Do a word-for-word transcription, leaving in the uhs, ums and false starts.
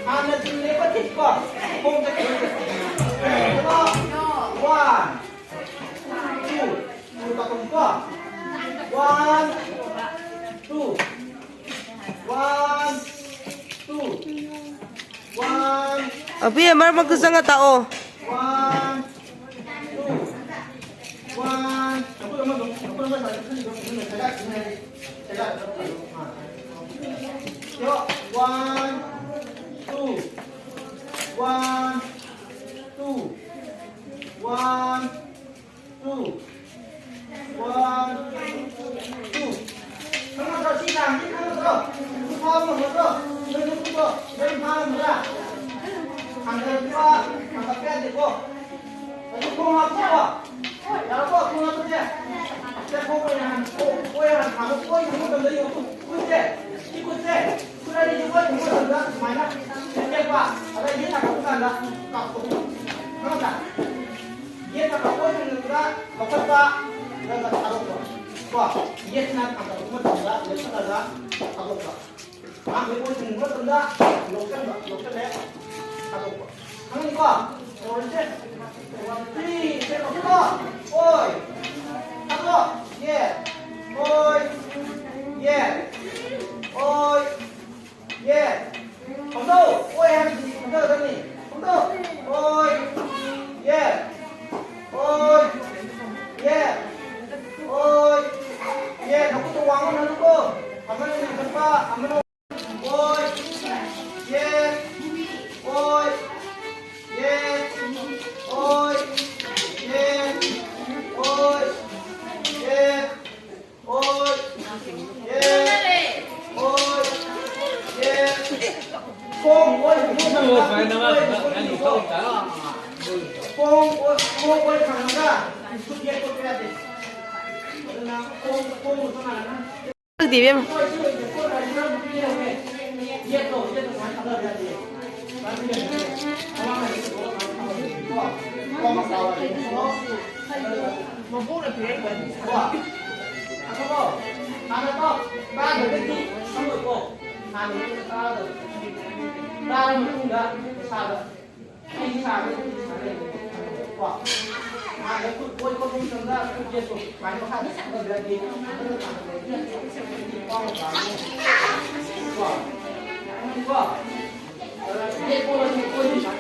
ꯍꯥꯟꯅ ꯆꯤꯡ ꯂꯦꯞꯄ ꯊꯤꯀꯣ꯫ ꯈꯣꯡ ꯆꯠꯈꯤꯕ꯫ One, two, two ꯇꯧꯐꯝ ꯀꯣ꯫ One, two, one, ꯑꯕꯤ, ꯃꯔꯛ ꯃꯔꯛꯇ ꯆꯪꯉ ꯇꯥꯛꯑꯣ꯫ One, two. One, two. One, two. One, two. ꯈꯪꯉꯗ꯭ꯔꯣ? ꯁꯤ ꯆꯥꯡꯁꯤ ꯈꯪꯉꯗ꯭ꯔꯣ? ꯈꯨꯠ ꯐꯥꯕ ꯉꯝꯒꯗ꯭ꯔꯣ? ꯅꯣꯏ ꯈꯨꯠꯇꯣ ꯁꯤꯗꯩ ꯐꯥ ꯉꯝꯒꯗ꯭ꯔꯥ? ꯊꯥꯡꯒꯠꯄ, ꯊꯥꯡꯒꯠꯄ ꯌꯥꯗꯦꯀꯣ꯫ ꯑꯗꯨ ꯈꯣꯡ ꯍꯥꯞꯄꯣꯀꯣ꯫ ꯌꯥꯔꯕꯣ? ꯈꯣꯡ ꯍꯥꯞꯄꯁꯦ꯫ ꯁꯦ, ꯈꯣꯡ ꯑꯣꯏꯅ ꯍꯥꯟꯅ, ꯈꯣꯡ, ꯈꯣꯡ ꯍꯥꯟꯅ ꯊꯥꯡꯒꯠ-, ꯈꯣꯡ ꯊꯥꯡꯒꯠ ꯃꯇꯝꯗ ꯌꯦꯡꯉꯨ꯫ ꯈꯨꯠꯁꯦ, ꯁꯤ ꯈꯨꯠꯁꯦ, ꯈꯨꯠ ꯑꯅꯤꯁꯦ ꯈꯣꯡ ꯊꯥꯡꯒꯠ ꯃꯇꯝꯗ ꯁꯨꯃꯥꯏꯅ ꯊꯦꯛꯄ, ꯑꯗ ꯌꯦꯠ ꯊꯥꯡꯒꯠꯄ ꯀꯥꯟꯗ ꯀꯥꯞꯊꯣꯛꯄ꯫ ꯈꯪꯉꯕ꯭ꯔꯥ? ꯌꯦꯠ ꯊꯥꯡꯒꯠꯄ ꯑꯣꯏꯅ ꯂꯧꯈꯠꯄ, ꯑꯗꯨꯒ ꯊꯥꯗꯣꯛꯄ꯫ ꯀꯣ? ꯌꯦꯠꯁꯤꯅ ꯊꯥꯡꯒꯠꯂꯛꯄ ꯃꯇꯝꯗ ꯂꯦꯞꯈꯠꯂꯒ ꯊꯥꯗꯣꯛꯄ꯫ ꯑꯍꯥꯟꯕ ꯑꯣꯏ ꯊꯨꯡꯕ ꯃꯇꯝꯗ ꯂꯧꯁꯤꯟꯕ, ꯂꯧꯁꯤꯜꯂꯦ, ꯊꯥꯗꯣꯛꯄ꯫ ꯈꯪꯉꯤꯀꯣ? ꯇꯧꯔꯁꯦ꯫ One, three, ꯁꯦ, ꯂꯧꯁꯤꯜꯂꯣ꯫ ꯑꯣꯏ꯫ ꯊꯥꯗꯣꯛ꯫ ꯌꯦꯠ꯫ ꯑꯣꯏ꯫ ꯌꯦꯠ꯫ ꯑꯣꯏ꯫ ꯌꯦꯠ꯫ ꯐꯝꯗꯧ꯫ ꯑꯣꯏ ꯍꯥꯏꯕꯁꯤꯗꯤ ꯐꯝꯊꯒꯗꯕꯅꯤ꯫ ꯐꯝꯗꯧ꯫ ꯑꯣꯏ꯫ ꯌꯦꯠ꯫ ꯑꯣꯏ꯫ ꯌꯦꯠ꯫ ꯑꯣꯏ꯫ ꯌꯦꯠ꯫ ꯅꯈꯨꯠꯇꯣ ꯋꯥꯡꯅ ꯅꯝꯃꯨꯀꯣ꯫ ꯑꯃꯅ ꯅꯦꯝꯈꯠꯄ, ꯑꯃꯅ ꯑꯣꯏ꯫ ꯌꯦꯠ꯫ ꯑꯣꯏ꯫ ꯌꯦꯠ꯫ ꯑꯣꯏ꯫ ꯌꯦꯠ꯫ ꯑꯣꯏ꯫ ꯌꯦꯠ꯫ ꯑꯣꯏ꯫ ꯌꯦꯠ꯫ ꯑꯣꯏ꯫ ꯌꯦꯠ꯫ ꯈꯣꯡ ꯑꯣꯏ, ꯈꯣꯡ ꯑꯣꯏ, ꯈꯣꯡ ꯑꯣꯏ ꯊꯝꯃꯒ ꯈꯨꯠ ꯌꯦꯠ ꯈꯣꯠꯄ ꯌꯥꯗꯦ꯫ ꯑꯗꯨꯅ ꯈꯣꯡ, ꯈꯣꯡ ꯆꯞ ꯃꯥꯟꯅꯅ ꯈꯪꯗꯦ ꯏꯕꯦꯝꯃ꯫ ꯀꯣ꯫ ꯍꯥꯟꯅ ꯈꯨꯠ ꯑꯣꯏ ꯈꯣꯠꯄ ꯃꯇꯝꯗ ꯈꯨꯠ ꯌꯦꯠꯇꯣ ꯁꯨꯃꯥꯏꯅ ꯃꯈꯥꯗ ꯁꯥꯒꯠꯂꯗꯤ ꯑꯗꯨꯅ ꯊꯥꯡꯒꯠꯂꯗꯤ ꯈ꯭ꯋꯥꯡ ꯅꯥꯕꯅꯤ꯫ ꯀꯣ? ꯈꯪꯉꯤꯀꯣ? ꯑꯗꯨꯅ ꯌꯦꯠ ꯀꯣꯠꯂꯁꯨ ꯀꯣꯠꯂꯤ ꯁꯨꯃꯥꯏꯅ